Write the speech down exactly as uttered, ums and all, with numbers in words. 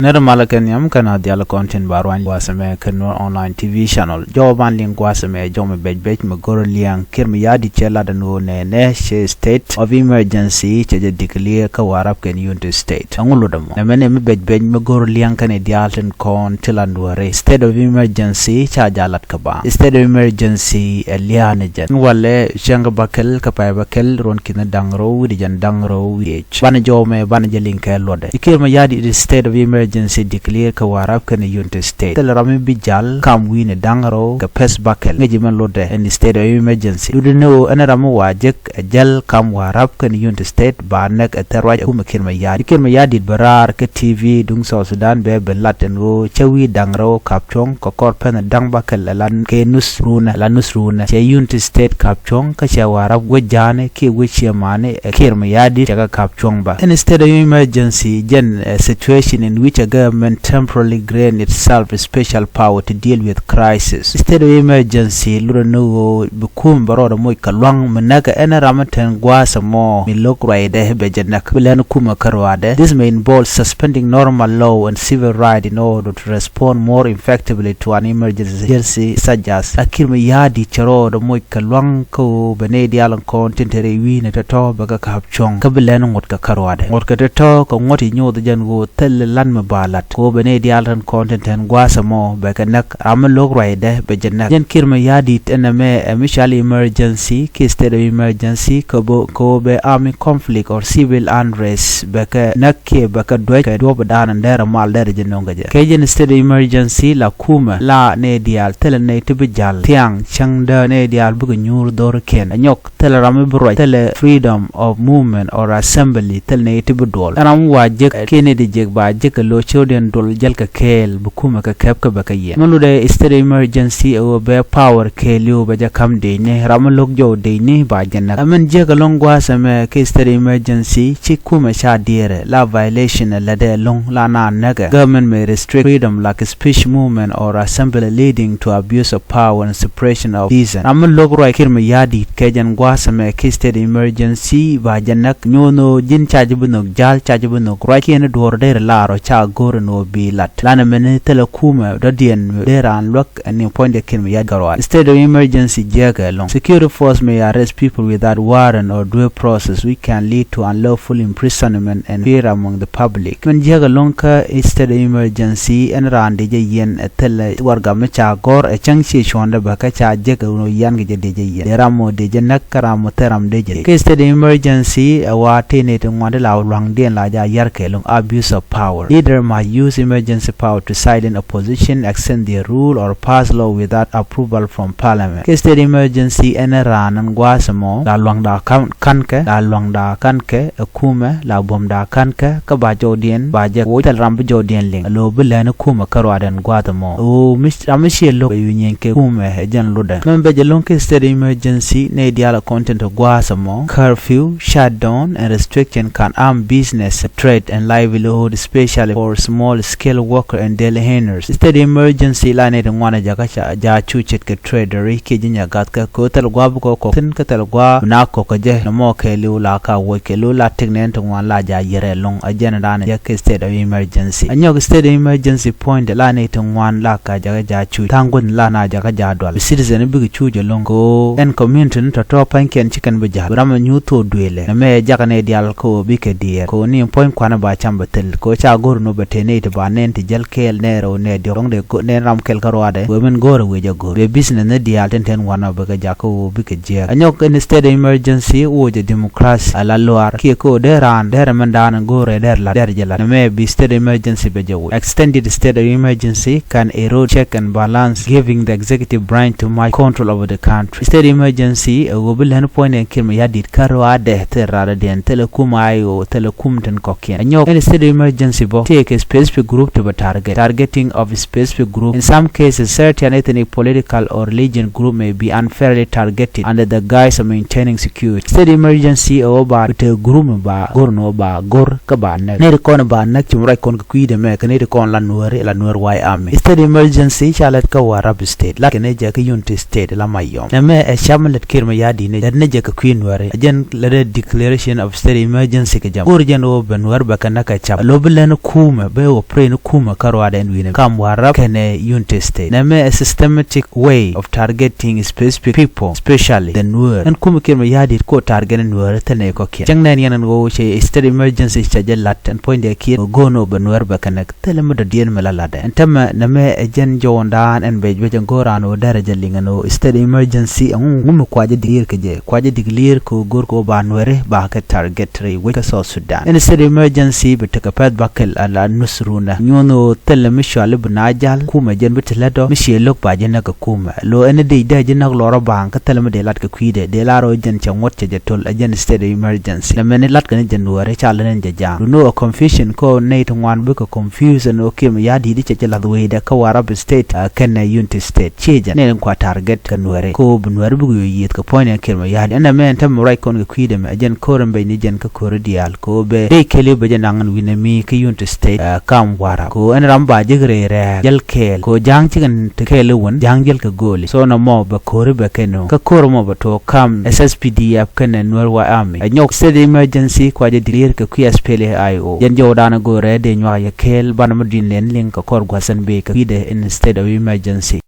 Nɛr malä kɛ nhiam kɛn a dhial kɔn tin ba ruany gua̱a̱th ɛmɛ kɛ Nuer Online T V channel. Jɔw ban liŋ gua̱a̱th ɛmɛ jɔw mi bɛc bɛc mi go̱r liɛŋ Kiir Mayardit cɛ lat ɛn ɣöö nɛnɛ cɛ state of emergency cɛ jɛ declare kä Warrap kɛn Unity State. Ɛŋu lotdɛ mɔ? Nɛmɛ ni mi bɛc bɛc mi go̱r liɛŋ kɛn i̱ diaal tin kɔn ti la nuɔ̱ri. State of emergency ca jɛ lat kɛ baaŋ. State of emergency ɛ lia̱a̱ ni jɛn. Walɛ cäŋ bäkɛl kɛ pay bäkɛl ruɔ̱n ki̱n da̱ŋ rɛw wi̱cdɛ jɛn da̱ŋ rɛw wi̱c. Banɛ jɔw mɛ banɛ jɛ liŋ kɛ luɔtdɛ. I̱ Kiir Mayardit state of emergency declare kɛ Warrap kɛnɛ Unity State. Thilɛ ram mi bi jal kam wi̱i̱ni da̱ŋ rɛw kɛ pɛth bäkɛl. Ŋäci mɛn luɔtdɛ ɛn state of emergency. Lotdɛ ni ɣöö ɛn ram mi wa jek ɛ jäl kam Warrap kɛnɛ Unity State ba näk ɛ thil ruac ɛ kumɛ Kiir Mayardit. Kiir Mayardit bɛ raar kä T V duŋ South Sudan bɛ ben lat ɛn ɣöö cä wi̱i̱ da̱ŋ rɛw Kapchong kɛ kɔr pɛn da̱ŋ bäkɛl ɛ la kɛ nus runɛ, ɛ la nus runɛ. Cɛ Unity State Kapchong kä cɛ Warrap wec ja̱a̱ni kiɛ wec ciɛ mani ɛ Kiir Mayardit cɛ kɛ Kapchong bä. Ɛn state of emergency jɛn ɛ situation in which a government temporarily grant itself special power to deal with crisis. State of emergency lurɛ ni ɣöö bi kum bɛ rɔɔdɛ moc kɛ lua̱ŋ mi näkɛ ɛn ram mi ten gua̱a̱th ɛmɔ mi lo̱k ruacdɛ bɛ jɛ näk. Bi lɛn kumɛ kä ruaadɛ. This may involve suspending normal law and civil right in order to respond more effectively to an emergency such as. A Kiir Mayardit cɛ rɔɔdɛ moc kɛ lua̱ŋ kä ɣöö bɛ nɛy diaal in kɔn tin te rɛy wi̱i̱ni tɔ̱tɔ̱ bɛ kɛ Kapchong. Kä bi lɛn ŋuɔ̱t kɛ kä ruaadɛ. Ŋuɔ̱t kɛ tɔ̱tɔ̱ kɛ ŋuɔ̱t i̱ nyoth jɛn ɣöö thil lan mi ba lat. Kɛ ɣöö bɛ nɛy diaal tin kɔn tin ten gua̱a̱th ɛmɔ bɛ kɛ näk. Ram mi lo̱k ruacdɛ bɛ jɛ näk. Jɛn Kiir Mayardit ɛn ɛmɛ ɛ mi cal emergency kiɛ state of emergency kɛ bä kɛ ɣöö bɛ army conflict or civil unrest bɛ kɛ näk kiɛ bɛ kɛ duäc kɛ duɔ̱ɔ̱p dan dɛr mal dɛr jɛ no̱ŋ kɛ jɛ. Kɛ jɛn state of emergency la kumɛ la nɛy diaal thilɛ nɛy ti bi jal thiaŋ cäŋdä nɛy diaal bikɛ nyuur dhɔrikiɛn. Ɛ nyɔk thilɛ ram mi bi ruac, thilɛ freedom of movement or assembly, thilɛ nɛy ti bi duɔl. Ram mi wa jek kiɛ nɛy ti jek ba jek kɛ lo̱c cio̱diɛn duɔl jäl kɛ kɛɛl bi kumɛ kɛ kɛp kä bɛ kɛ yɛn. Mi lotdɛ state of emergency ɛ ɣöö bɛ power kɛɛliw bɛ jɛ ka̱m decni, ram mi lo̱k jɔw decni ba jɛ näk. Ɛ min jiäk ɛlɔ̱ŋ gua̱a̱th ɛmɛ kɛ state of emergency ci kumɛ ca diɛɛrɛ la violation ɛ lätdɛ ɛlɔ̱ŋ la naan näkɛ. Government may restrict freedom like speech, movement or assembly leading to abuse of power and suppression of dissent. Ram mi lo̱k ruac Kiir Mayardit kɛ jɛn gua̱a̱th ɛmɛ kɛ state emergency ba jɛ näk. Nyo̱o̱n ɣöö ji̱n ca ji̱ bi nhök ja̱l, ca ji̱ bi nhök ruac kiɛn duɔ̱ɔ̱r dee ri laar ɔ ca go̱r ɛn ɣöö bi lat. Lanɛ mɛni thilɛ kumɛ dɔ̱diɛn dee raan luäk ɛn ni puɔ̱nydɛ Kiir Mayardit kɛ ruac. State of emergency jiääkɛ ɛlɔ̱ŋ. Security force may arrest people without warrant or due process which can lead to unlawful imprisonment and fear among the public. Min jiäk ɛlɔ̱ŋ kä state of emergency ɛn raan dee jɛ yɛn ɛ thilɛ warɛgak mi ca gɔ̱r ɛ cäŋ ciɛ cuɔ̱ndɛ bä kä ca jiäk ɛ wun ɔ yian kɛ jɛ dee jɛ yɛn. Dee ram mɔ dee jɛ näk kä ram mɔ thil ram dee jɛ. Kɛ state of emergency ɛ wa tëë nɛy ti ŋuan ti la lua̱ŋdiɛn la ja yar kɛ ɛlɔ̱ŋ abuse of power. Leader must use emergency power to silence opposition, extend their rule or pass law without approval from parliament. Kɛ state emergency ɛn raan ɛn gua̱a̱th ɛmɔ la lua̱ŋda ka̱n, ka̱nkɛ, la lua̱ŋda ka̱nkɛ ɛ kumɛ, la buɔ̱mda ka̱nkɛ, kä ba jɔwdiɛn ba jɛ woc thil ram bi jɔwdiɛn liŋ. Alo bi lɛn ɛ kumɛ kä ruaadɛn gua̱a̱th ɛmɔ. Ɣöö mi ram mi ciɛ lo̱k ɛ yu nyieeny kɛ kumɛ ɛ jɛn lotdɛ. Mɛn bɛ jɛ lo̱ŋ kɛ state emergency nɛy diaal ɛ kɔn tin te gua̱a̱th ɛmɔ. Curfew, shutdown and restriction can harm business, trade and livelihood, especially for small scale worker and daily earners. State emergency la nɛy ti ŋuan ɛ jakä ca ja cu ce̱tkɛ trader i̱ kiɛ ji̱ nyɛ gathkä kɛ ɣöö thil gua̱a̱ bi kɔ kɔk thi̱n kä thil gua̱a̱ bi na kɔk kɛ jɛ nɔmɔ kɛɛliw la ka wuɔc kɛɛliw la tëk nɛn ti ŋuan la ja yɛrɛ lo̱ŋ ɛ jɛn dan ɛ jɛ kɛ state of emergency. Ɛ nyɔk state of emergency puɔ̱nydɛ la nɛy ti ŋuan la ka jakä ja cu tha̱a̱ŋ gua̱n la na jakä ja dual. Bi citizen bikɛ cuuc ɛlɔ̱ŋ kɛ ɣöö ɛn community ni tɔ̱tɔ̱ pa̱nykiɛn ci kɛn bi ja̱l. Bi ram ɛ nyuuth thok duëëlɛ. Nɛ mɛ ɛ jakä nɛy diaal kɛ ɣöö bikɛ diɛɛr. Kɛ ɣöö ni puɔ̱ny kuanɛ ba cam bɛ thil. Kɛ ɣöö ca go̱r ni ɣöö bɛ te nɛy ti ba nɛn ti jäl kɛɛl nɛy rɛw nɛy diɔ̱k. Dɔ̱ŋ dee nɛn ram kɛl kä ruaadɛ. Wëë min go̱o̱rɛ wëë jɛ go̱o̱r. Wëë business ni diaal tin ten wanɔ bikɛ jakä ɣöö bikɛ jiääk. Ɛ nyɔk ɛn state of emergency woc ɛ democracy a la luaar. Kiɛ kɛ ɣöö dee raan dee rɛ mɛn daanɛ go̱o̱rɛ dee lat dee rɛ jɛ lat. Nɛ mɛ bi state of emergency bɛ jɛ woc. Extended state of emergency can erode check and balance, giving the executive branch too much control over the country. State emergency ɛ ɣöö bi lɛn puɔ̱nydɛ Kiir Mayardit kä ruaadɛ thil raadädiɛn thilɛ kum I O thilɛ kum tin kɔ̱kiɛn. Ɛ nyɔk ɛn state emergency bä tëëkɛ specific group ti bä target. Targeting of specific group. In some cases, certain ethnic, political or religion group may be unfairly targeted under the guise of maintaining security. State emergency ɛ ɣöö ba bi te group mi ba go̱r ni ɣöö ba go̱r kä ba näk. Nɛy ti kɔn ba näk ci mi ruac kɔn kɛ kui̱dɛ mɛ kɛ nɛy ti kɔn la Nuääri la Nuer White Army. State emergency ca lät kä Warrap State, lat kɛ ni jɛ kä Unity State la Mayom. Nɛ mɛ ɛ cap mi lät Kiir Mayardit ni lät ni jɛ kɛ kui̱ Nuääri. Ɛ jɛn lät ɛ declaration of state emergency kɛ jam. Go̱r jɛn ɣöö bɛ Nuäär bɛ kɛ näk kɛ cap. Alo bi lɛn kum kumɛ bɛ wä prey ni kumɛ kä ruaadɛ ɛn wi̱nɛ kam Warrap kɛnɛ Unity State. Nɛmɛ a systematic way of targeting specific people, especially the Nuer. Ɛn kumɛ Kiir Mayardit ko target ni Nuer thilɛ nɛy kɔ̱kiɛn. Cäŋ nɛn yɛn ɛn ɣöö cɛ state emergency cɛ jɛ lat ɛn puɔ̱nydɛ Kiir go̱o̱n ɣöö bɛ Nuer bɛ kɛ näk. Thilɛ mi dɔ̱diɛn mi la latdɛ. Ɛn tämɛ nɛmɛ ɛ jɛn jɔwändaan ɛn bɛc bɛc ɛn go̱o̱r raan ɣöö derɛ jɛ liŋ ɛn ɣöö state emergency ɛŋu mi kua jɛ declare kɛ jɛ. Kua jɛ declare kɛ ɣöö go̱o̱r kɛ ɣöö ba Nuɛri ba kɛ target rɛy wec kä South Sudan. Ɛn state emergency bi tekɛ pɛth bakɛl a la nusruna. Nyuɔ̱n ɣöö thilɛ mi cuali bi na jal kumɛ jɛn bi ti lät ɔ mi ciɛ lo̱k ba jɛ näk kɛ kumɛ. Lo ɛn dec dee jɛ näk lɔrɔ baaŋ kä thilɛ mi dee lat kɛ kui̱dɛ dee lar ɣöö jɛn cɛ ŋuɔ̱t cɛ jɛ to̱l ɛ jɛn state emergency. Nɛmɛ ni lat kɛ ni jɛ Nuɛri ca lät ni jɛ ja̱a̱ŋ. Duno ɛ confusion kä nɛy ti ŋuan bikɛ confuse ɛn ɣöö Kiir Mayardit cɛ jɛ lath wecdɛ kä Warrap State, ah, kɛnɛ Unity State. Ciɛ jɛn nɛn kua target kɛ Nuɛri. Ko bi Nuɛri bikɛ yo̱ yieth kɛ puɔ̱ny ni Kiir Mayardit. Ɛn ɛmɛ ɛn tämɛ ruac kɔn kɛ kui̱dɛ mɛ ɛ jɛn ko̱r ɛn bɛc ni jɛn kä ko̱ri diaal. Ko bɛ dee kɛl i̱ bɛ jɛ naŋ ɛn wi̱nɛ mi kä Unity State, ah, kam Warrap. Ko ɛn ram ba ji̱k rɛy rɛɛk jäl kɛɛl. Ko ja̱a̱ŋ cikɛn ti kɛɛl i̱ wän ja̱a̱ŋ jäl kɛ go̱o̱li. So nɔmɔ bɛ ko̱ri bɛ kɛn ɣöö kä ko̱r mɔ bɛ tuɔɔk kam S S P D F kɛnɛ Nuer White Army. Ɛ nyɔk state emergency kua jɛ declare kɛ kui̱ S P L A I O. Jɛn jɔwdan go̱o̱rɛ dee nyuak yɛ kɛɛl banɛ mi di̱n lɛn liŋ kɛ kɔr gua̱th ɛn bee kɛ kui̱dɛ in state of emergency.